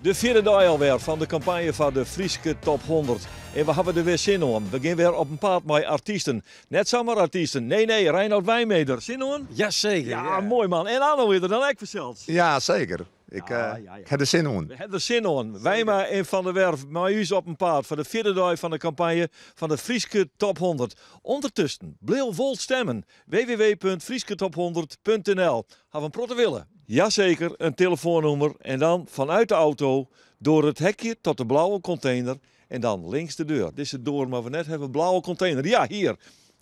De fjirde dei alwer fan de kampanje foar de Fryske Top 100. En we hawwe der wer sin oan. We gean wer op 'en paad mei artysten. Net samar artysten, nee nee, Reinout Wijmeder. Sin oan? Jaseker. Ja, moai man. En Anno is der dan ek fansels. Ja, seker. Ik ha der sin oan. We ha der sin oan. Wijma en Van der Werf mei ús op 'en paad foar de fjirde dei fan de kampanje fan de Fryske Top 100. Undertusken, bliuw wol stemmen. www.frysketop100.nl Haw in protte wille. Jaseker, in telefoannûmer en dan vanuit de auto door het hekje tot de blauwe container en dan links de deur. Dizze doar moatte we net hawwe, blauwe container. Ja, hier.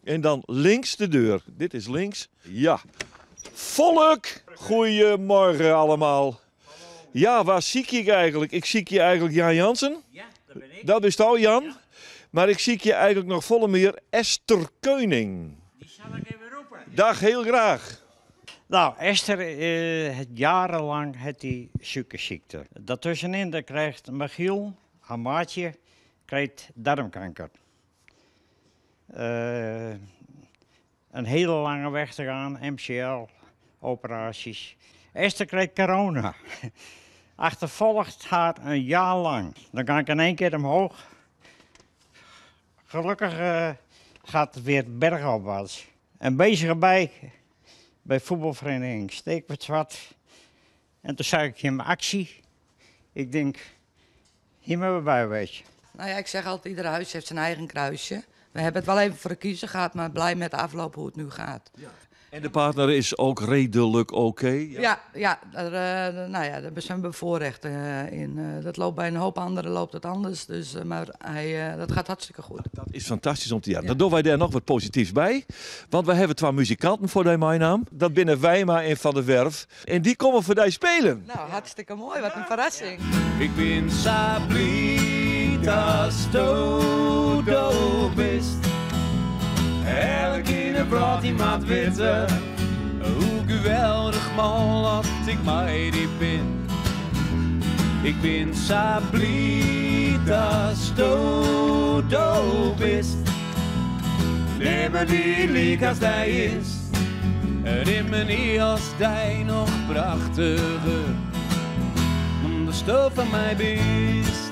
En dan links de deur. Dit is links. Ja. Folk! Goeiemorgen allemaal. Ja, wa sykje ik eigenlik? Ik sykje eigenlik Jan Jansen. Ja, dat bin ik. Dat bisto, Jan. Mar ik sykje eigenlik noch folle mear Esther Keuning. Dy sil ik even roppe. Dag, hiel graach. Nou, Esther hat jarenlang hat dy sûkersykte. Daartussenin dan krijgt Michiel, har maatsje, krijgt darmkanker. In hiele lange weg te gaan, MCL, operaasjes. Esther krijgt corona. Achtervolgt haar een jaar lang. Dan kan ik in één keer omhoog. Gelukkig gaat het weer bergopwaarts. En bezig bij, bij voetbalvereniging Steekwerd En toen zag ik hem actie. Ik denk, hier moeten we bij wezen. Nou ja, ik zeg altijd, ieder huis heeft zijn eigen kruisje. We hebben het wel even voor de kiezer gehad, maar blij met de afloop hoe het nu gaat. Ja. En de partner is ook redelijk oké? Ja, ja, ja, daar, nou ja, daar zijn we bevoorrecht in. Dat loopt bij een hoop anderen loopt het anders, dus, maar hij, dat gaat hartstikke goed. Dat is fantastysk om te hearren. Dan dogge wy dêr noch wat posityfs by, want wy hawwe twa muzikanten foar dy meinaam. Dat binne Wijma en Van der Werf en dy komme foar dy spelen. Nou, hartstikke moai, wat in ferrassing. Ik bin sa bliid datsto do bist. Elk yn 'e wrâld dy moat witte hoe geweldich mâl oft ik mei dy bin. Ik bin sa bliid datsto do bist. Nimmen dy't lykas dy is. Nimmen is as dy noch prachtiger. Omdatsto fan my bist.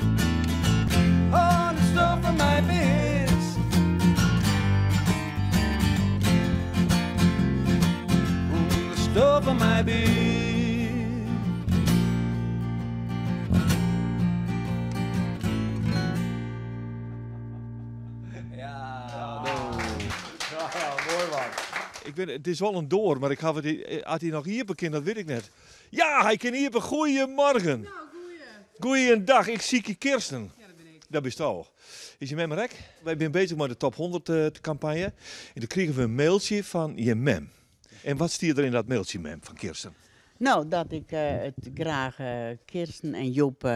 Oh, datsto fan my bist. Omdatsto fan my bist. Ja, moai man. Ik wit, it is wol in doar, mar ik haw it, as hy noch iepen kin, dat wit ik net. Ja, hy kin iepen. Goeiemorgen. Nou, goeie. Goeiendag, ik sykje Kirsten. Ja, dat bin ik. Dat bisto. Is je mem der ek? Wy binne bezich mei de Top 100 kampanje en doe krigen we in mailtsje fan je mem. En wat stiet der yn dat mailtsje, mem, fan Kirsten? Nou, dat ik it graach Kirsten en Joep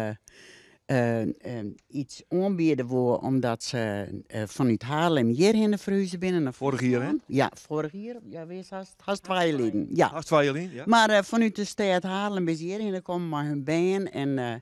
iets oanbiede woe omdat se fanút Haarlem hjirhinne ferhuze binne nei Foarich jier, hè? Ja, foarich jier. Ja, wist hast, hast twa jier lyn. Ja. Hast twa jier lyn, ja. Mar fanút de stêd Haarlem binne se hjirhinne kommen mei hun bern en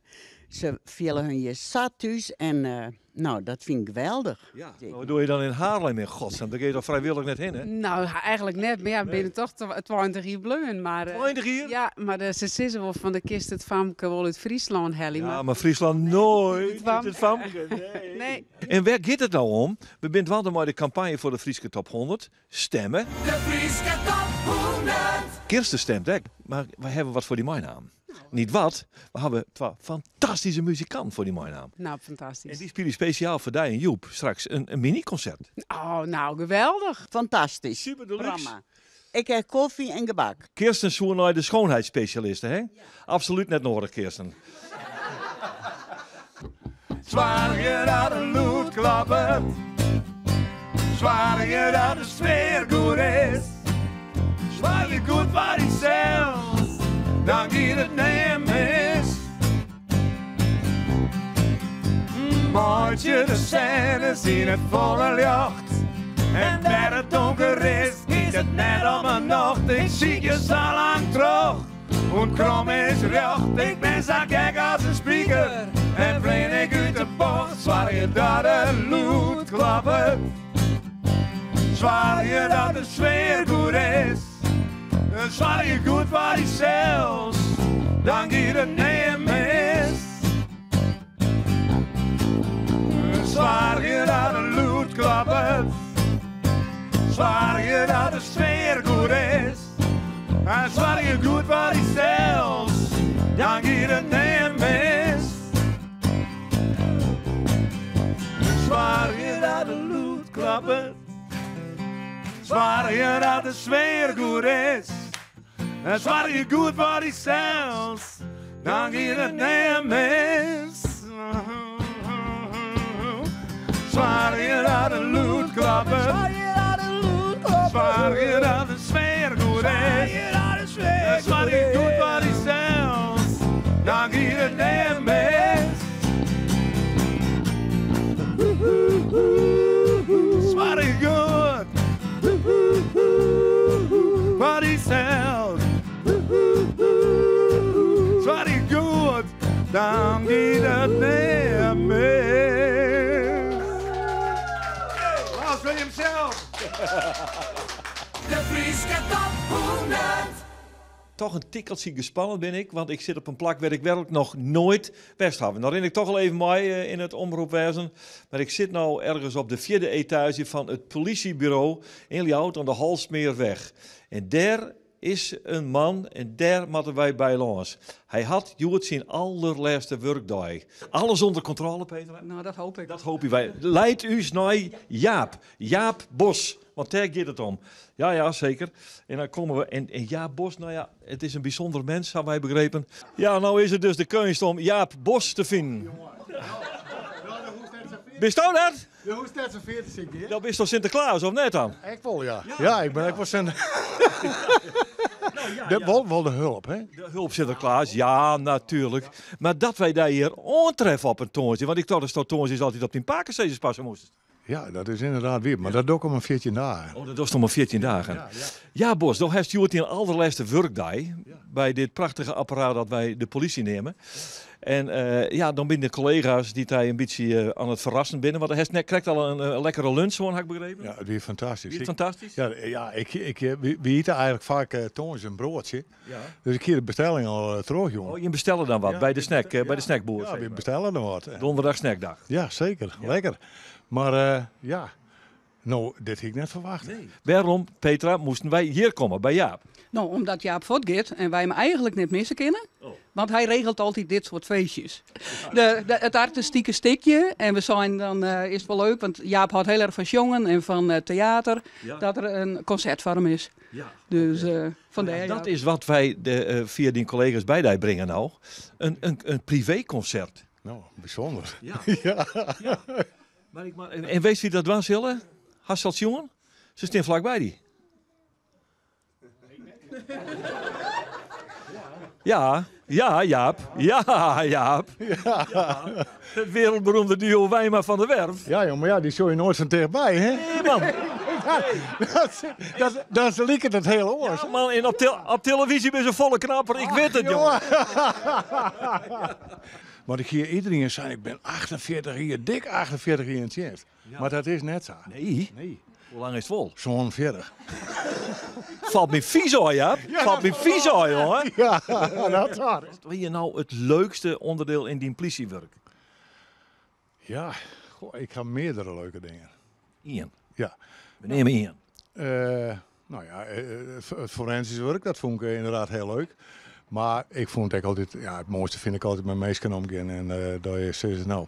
se fiele hun hjir sa thús en Nou, dat fyn ik geweldich. Ja, mar wat dogge je dan yn Haarlem in godsnaam? Dêr gean je toch frijwillich net hinne? Nou, eigenlik net, mar ja, we binne toch 20 jier bleaun. Mar, 20 jier? Ja, mar se sizze wol fan do kinst it famke wol út Fryslân helje. Ja, mar Fryslân noait út it famke. Nee. Nee. En wêr giet it no om? We binne dwaande mei de kampanje foar de Fryske Top 100. Stemme. De Fryske Top 100! Kirsten stemt ek, mar wy hawwe wat foar dy meinaam. Niet wat, we hawwe twa fantastyske muzikanten foar dy meinaam. Nou, fantastysk. En dy spylje spesjaal foar dy en Joep straks in mini-konsert. Oh, nou, geweldich. Fantastysk. Super deluxe. Programma. Ik ha kofje en gebak. Kirsten soe nei de schoonheidsspesjaliste, hè? Absolút net noadich, Kirsten. Soargje dat it lûd kloppet. Soargje dat de sfear goed is. Soargje goed foar dysels, dan giet it nea mis. Meitsje de sênes yn it folle ljocht. En wêr't it donker is, is it net om 'e nocht. Ik sykje sa lang troch, oant krom is rjocht. Ik bin sa gek as in spiker en flean ik út de bocht. Soargje dat it lûd kloppet. Soargje dat de sfear goed is. Soargje goed foar dysels, dan giet it nea mis. Soargje dat de sfear goed is. En soargje goed foar dysels, dan giet it nea mis. Soargje dat de lûd kloppet. Soargje dat de sfear goed is. En soargje goed foar dysels, dan giet it nea mis. Soargje dat de lûd kloppet. Soargje dat de sfear goed is. Soargje goed foar dysels, dan giet it nea mis. Soargje goed foar dysels. Soargje goed, dan giet it nea mis. Lars William sels. De Fryske Top 100. Toch in tikkeltsje gespannen bin ik, want ik sit op in plak wêr't ik werklik noch noait west haw. Dan rin ik toch al even mei yn it omropwêzen, mar ik sit no ergens op de fjirde etaazje fan it polysjeburo yn Ljouwert oan de Holstmeerweg. En dêr is in man en dêr moatte wy by lâns. Hy hat hjoed syn alderlêste wurkdei. Alles ûnder kontrôle, Petra? Nou, dat hoop ik. Dat hoopje wy. Lied ús nei Jaap. Jaap Bos, want dêr giet it om. Ja, ja, seker. En dan komme we. En Jaap Bos, nou ja, it is in bysûnder mens, ha wy begrepen. Ja, no is it dus de keunst om Jaap Bos te finen. Bisto dat? Je hoecht net sa fier te sykjen. Do bist toch Sinteklaas, of net dan? Ik wol, ja. Ja, ik bin ek wol Sint. De, wol, wol de hulp, hè? De hulp Sinterklaas, ja, natuerlik. Mar dat wy dy hjir oantreffe op in tongersdei, want ik tocht datsto tongersdeis altyd op dyn pakesizzers passe moast. Ja, dat is ynderdaad wier, mar dat doch ik om in 14 dagen. Oh, dat dochst om in 14 dagen. Ja, ja. Ja, Bos, do hast hjoed dyn alderlêste wurkdei by dit prachtige apparaat dat wy de polysje neame. En ja, dan binne de kollega's dy't dy in bytsje oan it ferrassen binne, want do hast net krekt al in lekkere lunch hân, ha ik begrepen. Ja, it wie fantastysk. Wie it fantastysk? Ja, ja, ik, wy ite eigentlik faak tongersdei in broadsje. Ja. Dus ik hie de bestelling al trochjûn. Oh, jim bestelle dan wat by de snack, by de snackboer? Ja, wy bestelle dan wat. Donderdag snackdag. Ja, seker. Lekker. Mar ja, no, dit hie ik net ferwachte. Nee. Wêrom, Petra, moasten wy hjir komme, by Jaap? No, omdat Jaap fuortgiet en wy him eigentlik net misse kinne. Want hy regelt altyd dit soart feestjes. It artistike stikje. En we seinen dan is it wol leuk, want Jaap hâldt hiel erch fan sjongen en fan teater, dat der in konsert foar him is. Dus fandêr. Dat is wat wy fia dyn kollega's by dy bringe no. In privékonsert. No, bysûnder. Ja. Ja. Mar ik, en witst wa't dat dwaan sille? Hast al sjoen? Se stean flakby dy. Ja, ja, Jaap. Ja, Jaap. Ja. Het wereldberoemde duo Wijma van der Werf. Ja, jong, mar ja, dy sjogge je noait fan tichtby, hè? Nee, man. Dat liket it hiel oars. Ja, man, en op televyzje binne se folle knapper. Ik wit it, jonge. Want ik hear iedereen sein, ik bin 48 jier, dik 48 jier yn tsjinst. Mar dat is net sa. Nee? Nee. Hoe lang is it wol? 47. Falt my fies ôf, Jaap. Falt my fies ôf, jonge. Ja, dat waar. Wat wie no it leukste ûnderdiel yn dyn plysjewurk? Ja, goh, ik ha meardere leuke dingen. Ien? Ja. We neame ien. No ja, it forensysk wurk, dat fûn ik ynderdaad hiel leuk. Mar ik fûn it ek altyd, ja, it moaiste fyn ik altyd mei minsken omgean en dat je sizze, no,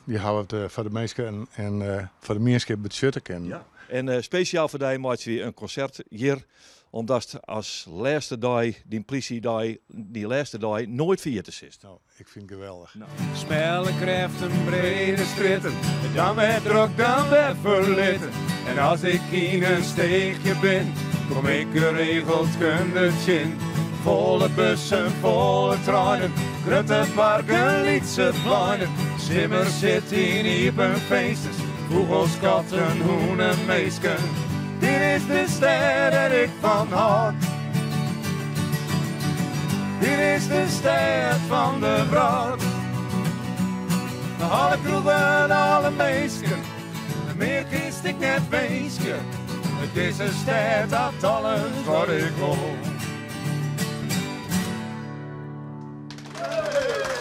je hawwe it foar de minsken en foar de mienskip betsjutte kinnen. Ja, en spesjaal foar dy meitsje wy in konsert hjir, omdatst as lêste dei, dyn plysjedei, dyn lêste dei noait ferjitte silst. No, ik fyn it geweldich. Smelle grêften, brede strjitten, dan wer drok, dan wer ferlitten. En as ik yn in steechje bin, kom ik geregeld kunde tsjin. Folle bussen, folle treinen, grutte parken, lytse pleinen. Simmer sit yn iepen finsters, fûgels, katten, hûnen, minsken. Dit is de stêd dêr't ik fan hâld. Dit is de stêd fan de wrâld. Alle kroegen, alle minsken, mear kinst ek net winskje. It is in stêd hat alles wat ik wol.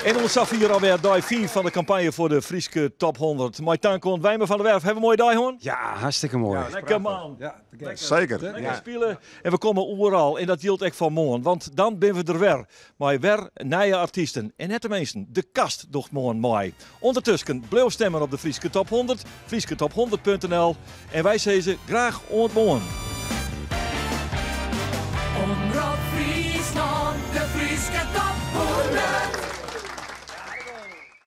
En oant safier alwer dei 5 fan de kampanje foar de Fryske Top 100. Mei tank oan Wijmer van der Werf. Hawwe we in moaie dei hân? Ja, hartstikke moai. Ja, lekker man. Ja, te gek. Zeker. Lekker Ja. spile. En we komme oeral. En dat jildt ek foar moarn. Want dan binne we der wer. Mei wer nije artysten. En net de minsten, De Kast docht moarn mei. Undertusken, bliuw stimmen op de Fryske Top 100, frysketop100.nl. En wy sizze graach oant moarn. Omrop Fryslân, de Fryske Top 100.